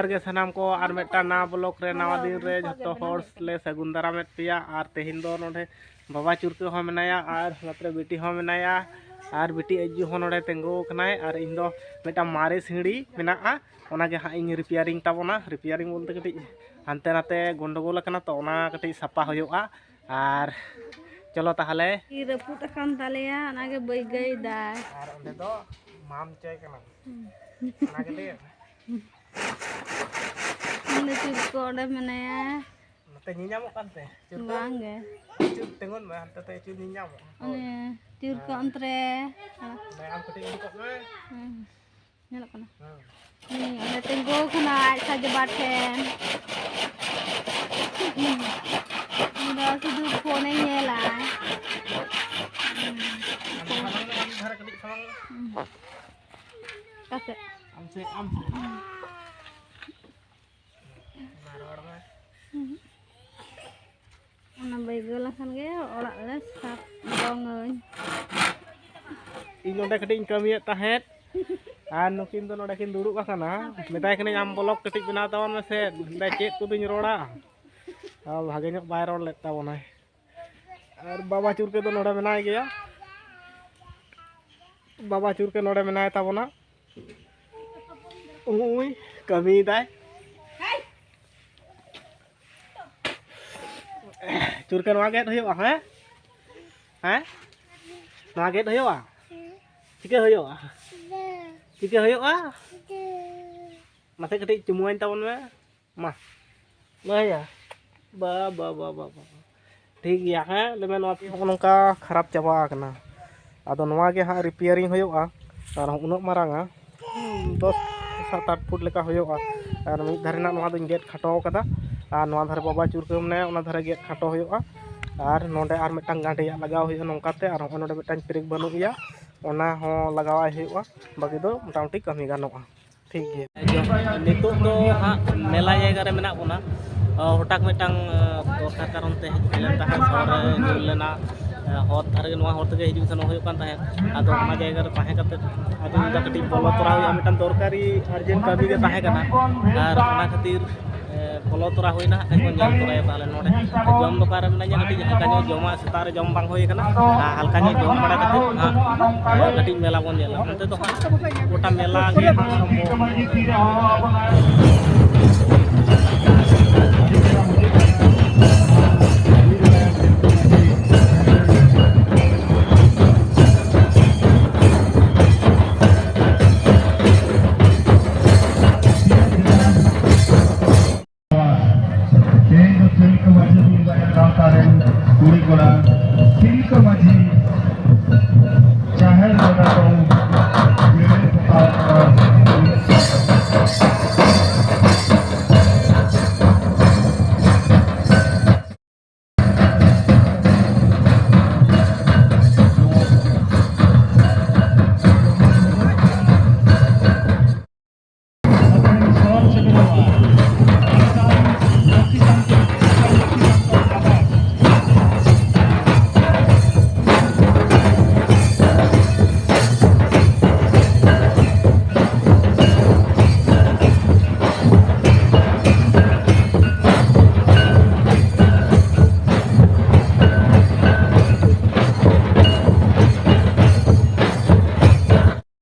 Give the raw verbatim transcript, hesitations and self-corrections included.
ᱡᱚᱦᱟᱨ ᱜᱮ ᱥᱟᱱᱟᱢ ᱠᱚ, ᱟᱨ ᱢᱤᱫᱴᱟᱝ ᱱᱟᱣᱟ ᱵᱞᱚᱜ ᱨᱮ ᱱᱟᱣᱟ ᱫᱤᱱ ᱨᱮ ᱡᱷᱚᱛᱚ ᱦᱚᱲ ᱞᱮ ᱥᱟᱹᱜᱩᱱ ᱫᱟᱨᱟᱢᱮᱫ ᱯᱮᱭᱟ᱾ ᱟᱨ ᱛᱮᱦᱮᱧ ᱫᱚ ᱱᱚᱰᱮ ᱵᱟᱵᱟ ᱪᱩᱨᱠᱟᱹ ᱦᱚᱸ ᱢᱮᱱᱟᱭᱟ, ᱟᱨ ᱱᱚᱛᱮ ᱵᱤᱴᱤ ᱦᱚᱸ ᱢᱮᱱᱟᱭᱟ, ᱟᱨ ᱵᱤᱴᱤ ᱟᱡ ᱡᱩ ᱦᱚᱸ ᱱᱚᱰᱮ ᱛᱤᱸᱜᱩ ᱟᱠᱟᱱᱟᱭ᱾ ᱟᱨ ᱤᱧ ᱫᱚ ᱢᱤᱫᱴᱟᱝ ᱢᱟᱨᱮ ᱥᱤᱸᱲᱤ ᱢᱮᱱᱟᱜᱼᱟ, ᱚᱱᱟ ᱜᱮ ᱦᱟᱸᱜ ᱤᱧ ᱨᱤᱯᱮᱭᱟᱨᱤᱝ ᱛᱟᱵᱚᱱᱟ᱾ ᱨᱤᱯᱮᱭᱟᱨᱤᱝ ᱵᱚᱞᱛᱮ ᱠᱟᱹᱴᱤᱡ ᱦᱟᱱᱛᱮ ᱱᱟᱛᱮ ᱜᱚᱱᱰᱚᱜᱳᱞ ᱟᱠᱟᱱᱟ, ᱛᱚ ᱚᱱᱟ ᱠᱟᱹᱴᱤᱡ ᱥᱟᱯᱷᱟ ᱦᱩᱭᱩᱜᱼᱟ᱾ ᱟᱨ ᱪᱚᱞᱚ ᱛᱟᱦᱚᱞᱮ᱾ ᱛᱤ ᱨᱟᱹᱯᱩᱫ ᱟᱠᱟᱱ ᱛᱟᱞᱮᱭᱟ, ᱚᱱᱟᱜᱮ ᱵᱟᱹᱭᱜᱟᱹᱭ ᱫᱟᱭ᱾ ᱟᱨ ᱚᱸᱰᱮ ᱫᱚ ᱢᱟᱢ ᱪᱟᱭ ᱠᱟᱱᱟ᱾ ᱚᱱᱟ ᱠᱟᱹᱴᱤᱡ ᱩᱱᱤ ᱪᱩᱨ ᱠᱚ ᱚᱸᱰᱮ ᱢᱮᱱᱟᱭᱟ᱾ ᱱᱚᱛᱮ ᱧᱮᱧᱟᱢᱚᱜ ᱠᱟᱱᱛᱮ ᱪᱩᱨ ᱠᱚ? ᱵᱟᱝ ᱜᱮ᱾ ᱪᱩᱨ ᱛᱤᱸᱜᱩᱱ ᱢᱮ, ᱦᱟᱱᱛᱮ ᱛᱮ ᱪᱩᱨ ᱧᱮᱧᱟᱢᱚᱜᱼᱟ᱾ ᱚᱱᱮ ᱪᱩᱨ ᱠᱚ ᱚᱱᱛᱮ ᱨᱮ᱾ ᱦᱮᱸ᱾ ᱫᱟᱭᱟ ᱟᱢ ᱠᱟᱹᱴᱤᱡ ᱩᱰᱩᱠᱚᱜ ᱢᱮ᱾ ᱦᱮᱸ᱾ ᱧᱮᱞᱚᱜ ᱠᱟᱱᱟ? ᱦᱮᱸ᱾ ᱦᱮᱸ, ᱚᱸᱰᱮ ᱛᱤᱸᱜᱩ ᱟᱠᱟᱱᱟ ᱟᱡ ᱥᱟᱡᱚᱵᱟ ᱴᱷᱮᱱ᱾ ᱩᱱᱤ ᱫᱚ ᱥᱩᱫᱷᱩ ᱯᱷᱳᱱᱮ ᱧᱮᱞᱟ᱾ ᱦᱮᱸ᱾ ᱟᱢ ᱥᱟᱢᱟᱝ ᱢᱮ, ᱟᱢ ᱫᱷᱟᱨᱮ ᱠᱟᱹᱴᱤᱡ ᱥᱟᱢᱟᱝ ᱢᱮ᱾ ᱦᱮᱸ᱾ ᱚᱠᱟ ᱥᱮᱫ? ᱟᱢ ᱥᱮᱫ, ᱟᱢ ᱥᱮᱫ᱾ ᱢᱟ ᱨᱚᱲ ᱢᱮ᱾ ᱦᱮᱸ᱾ ᱚᱱᱟ ᱵᱟᱹᱭᱜᱟᱹᱣ ᱞᱮᱱᱠᱷᱟᱱ ᱜᱮ ᱚᱲᱟᱜ ᱨᱮ ᱥᱟᱯ ᱨᱚᱝᱟᱹᱧ᱾ ᱤᱧ ᱱᱚᱸᱰᱮ ᱠᱟᱹᱴᱤᱡ ᱤᱧ ᱠᱟᱹᱢᱤᱭᱮᱫ ᱛᱟᱦᱮᱸᱫ, ᱟᱨ ᱱᱩᱠᱤᱱ ᱫᱚ ᱱᱚᱸᱰᱮ ᱠᱤᱱ ᱫᱩᱲᱩᱵ ᱟᱠᱟᱱᱟ᱾ ᱢᱮᱛᱟᱭ ᱠᱟᱹᱱᱟᱹᱧ, "ᱟᱢ ᱵᱞᱚᱜ ᱠᱟᱹᱴᱤᱡ ᱵᱮᱱᱟᱣ ᱛᱟᱵᱚᱱ ᱢᱮᱥᱮ, ᱢᱮᱱᱫᱟᱭ ᱪᱮᱫ ᱠᱚᱫᱚᱧ ᱨᱚᱲᱟ?" ᱟᱨ ᱵᱷᱟᱜᱮ ᱧᱚᱜ ᱵᱟᱭ ᱨᱚᱲ ᱞᱮᱫ ᱛᱟᱵᱚᱱᱟᱭ᱾ ᱟᱨ ᱵᱟᱵᱟ ᱪᱩᱨᱠᱟᱹ ᱫᱚ ᱱᱚᱸᱰᱮ ᱢᱮᱱᱟᱭ ᱜᱮᱭᱟ᱾ ᱵᱟᱵᱟ ᱪᱩᱨᱠᱟᱹ ᱱᱚᱸᱰᱮ ᱢᱮᱱᱟᱭ ᱛᱟᱵᱚᱱᱟ᱾ ᱩᱭ ᱠᱟᱹᱢᱤᱭᱮᱫᱟᱭ᱾ ᱪᱩᱨᱠᱟᱹ, ᱱᱚᱣᱟ ᱜᱮᱫ ᱦᱩᱭᱩᱜᱼᱟ, ᱦᱮᱸ? ᱦᱮᱸ? ᱱᱚᱣᱟ ᱜᱮᱫ ᱦᱩᱭᱩᱜᱼᱟ? ᱪᱤᱠᱟᱹ ᱦᱩᱭᱩᱜᱼᱟ? ᱪᱤᱠᱟᱹ ᱦᱩᱭᱩᱜᱼᱟ? ᱢᱟᱥᱮ ᱠᱟᱹᱴᱤᱡ ᱪᱩᱢᱩᱣᱟᱹᱧ ᱛᱟᱵᱚᱱ ᱢᱮ᱾ ᱢᱟ᱾ ᱵᱟᱭᱟ᱾ ᱵᱟ, ᱵᱟ, ᱵᱟ, ᱵᱟ, ᱵᱟ᱾ ᱴᱷᱤᱠ ᱜᱮᱭᱟ, ᱦᱮᱸ, ᱞᱟᱹᱭ ᱢᱮ, ᱱᱚᱣᱟ ᱱᱚᱜᱼᱚ ᱱᱚᱝᱠᱟ ᱠᱷᱟᱨᱟᱯ ᱪᱟᱵᱟ ᱟᱠᱟᱱᱟ᱾ ᱟᱫᱚ ᱱᱚᱣᱟ ᱜᱮ ᱦᱟᱸᱜ ᱨᱤᱯᱮᱭᱟᱨᱤᱝ ᱦᱩᱭᱩᱜᱼᱟ᱾ ᱟᱨ ᱩᱱᱟᱹᱜ ᱢᱟᱨᱟᱝᱟ, ᱦᱩᱸ, ᱫᱚᱥ ᱥᱟᱛ ᱟᱴ ᱯᱷᱩᱴ ᱞᱮᱠᱟ ᱦᱩᱭᱩᱜᱼᱟ᱾ ᱟᱨ ᱢᱤᱫ ᱫᱷᱟᱨᱮ ᱱᱟᱜ ᱱᱚᱣᱟ ᱫᱚᱧ ᱜᱮᱫ ᱠᱷᱟᱴᱚ ᱟᱠᱟᱫᱟ᱾ ᱟᱨ ᱱᱚᱣᱟ ᱫᱷᱟᱨᱮ ᱵᱟᱵᱟ ᱪᱩᱨᱠᱟᱹ ᱢᱮᱱᱟᱭᱟ, ᱚᱱᱟ ᱫᱷᱟᱨᱮ ᱜᱮᱫ ᱠᱷᱟᱴᱚ ᱦᱩᱭᱩᱜᱼᱟ᱾ ᱟᱨ ᱱᱚᱰᱮ ᱟᱨ ᱢᱤᱫᱴᱟᱝ ᱜᱟᱸᱰᱮᱭᱟᱜ ᱞᱟᱜᱟᱣ ᱦᱩᱭᱩᱜᱼᱟ ᱱᱚᱝᱠᱟᱛᱮ᱾ ᱟᱨ ᱦᱚᱸᱜᱼᱚᱭ ᱱᱚᱰᱮ ᱢᱤᱫᱴᱟᱝ ᱯᱮᱨᱮᱠ ᱵᱟᱹᱱᱩᱜ ᱜᱮᱭᱟ, ᱚᱱᱟ ᱦᱚᱸ ᱞᱟᱜᱟᱣᱟᱭ ᱦᱩᱭᱩᱜᱼᱟ᱾ ᱵᱟᱹᱠᱤ ᱫᱚ ᱢᱚᱴᱟᱢᱩᱴᱤ ᱠᱟᱹᱢᱤ ᱜᱟᱱᱚᱜᱼᱟ᱾ ᱴᱷᱤᱠ ᱜᱮᱭᱟ᱾ ᱱᱤᱛᱚᱜ ᱫᱚ ᱦᱟᱸᱜ ᱢᱮᱞᱟ ᱡᱟᱭᱜᱟ ᱨᱮ ᱢᱮᱱᱟᱜ ᱵᱚᱱᱟ᱾ ᱚ, ᱦᱚᱴᱟᱛ ᱢᱤᱫᱴᱟᱝ, ᱚ, ᱫᱚᱨᱠᱟᱨ ᱠᱟᱨᱚᱱ ᱛᱮ ᱦᱮᱡ ᱦᱩᱭ ᱞᱮᱱ ᱛᱟᱦᱮᱸᱫ, ᱥᱟᱶᱨᱮ ᱧᱩᱨ ᱞᱮᱱᱟ᱾ ᱦᱚᱨ ᱫᱷᱟᱨᱮ ᱜᱮ, ᱱᱚᱣᱟ ᱦᱚᱨ ᱛᱮᱜᱮ ᱦᱤᱡᱩᱜ ᱥᱮᱱᱚᱜ ᱦᱩᱭᱩᱜ ᱠᱟᱱ ᱛᱟᱦᱮᱸᱫ᱾ ᱟᱫᱚ ᱚᱱᱟ ᱡᱟᱭᱜᱟ ᱨᱮ ᱛᱟᱦᱮᱸ ᱠᱟᱛᱮ ᱟᱫᱚ ᱤᱧ ᱫᱚ ᱠᱟᱹᱴᱤᱡ ᱵᱚᱞᱚ ᱛᱚᱨᱟ ᱦᱩᱭᱩᱜᱼᱟ, ᱢᱤᱫᱴᱟᱝ ᱫᱚᱨᱠᱟᱨᱤ ᱟᱨᱡᱮᱱᱴ ᱠᱟᱹᱢᱤ ᱜᱮ ᱛᱟᱦᱮᱸ ᱠᱟᱱᱟ᱾ ᱟᱨ ᱚᱱᱟ ᱠᱷᱟᱹᱛᱤᱨ ᱵᱚᱞᱚ ᱛᱚᱨᱟ ᱦᱩᱭᱱᱟ᱾ ᱦᱟᱸᱜ ᱠᱷᱟᱱ ᱵᱚᱱ ᱧᱮᱞ ᱛᱚᱨᱟᱭᱟ ᱛᱟᱦᱚᱞᱮ ᱱᱚᱰᱮ ᱡᱚᱢ ᱫᱚᱠᱟᱱ ᱨᱮ ᱢᱮᱱᱟᱜᱼᱟ, ᱠᱟᱹᱴᱤᱡ ᱦᱟᱞᱠᱟ ᱧᱚᱜ ᱡᱚᱢᱟᱜ ᱥᱮᱛᱟᱜ ᱨᱮ ᱡᱚᱢ ᱵᱟᱝ ᱦᱩᱭ ᱠᱟᱱᱟ᱾ ᱦᱟᱞᱠᱟ ᱧᱚᱜ ᱡᱚᱢ ᱵᱟᱲᱟ ᱠᱟᱛᱮ ᱦᱟᱸᱜ ᱠᱟᱹᱴᱤᱡ ᱢᱮᱞᱟ ᱵᱚᱱ ᱧᱮᱞᱟ᱾ ᱚᱱᱛᱮ ᱫᱚ ᱦᱟᱸᱜ ᱜᱚᱴᱟ ᱢᱮᱞᱟ ᱜᱮ ᱦᱟᱸᱜ ᱟᱨᱟᱢᱵᱚ ᱟᱠᱟᱱᱟ᱾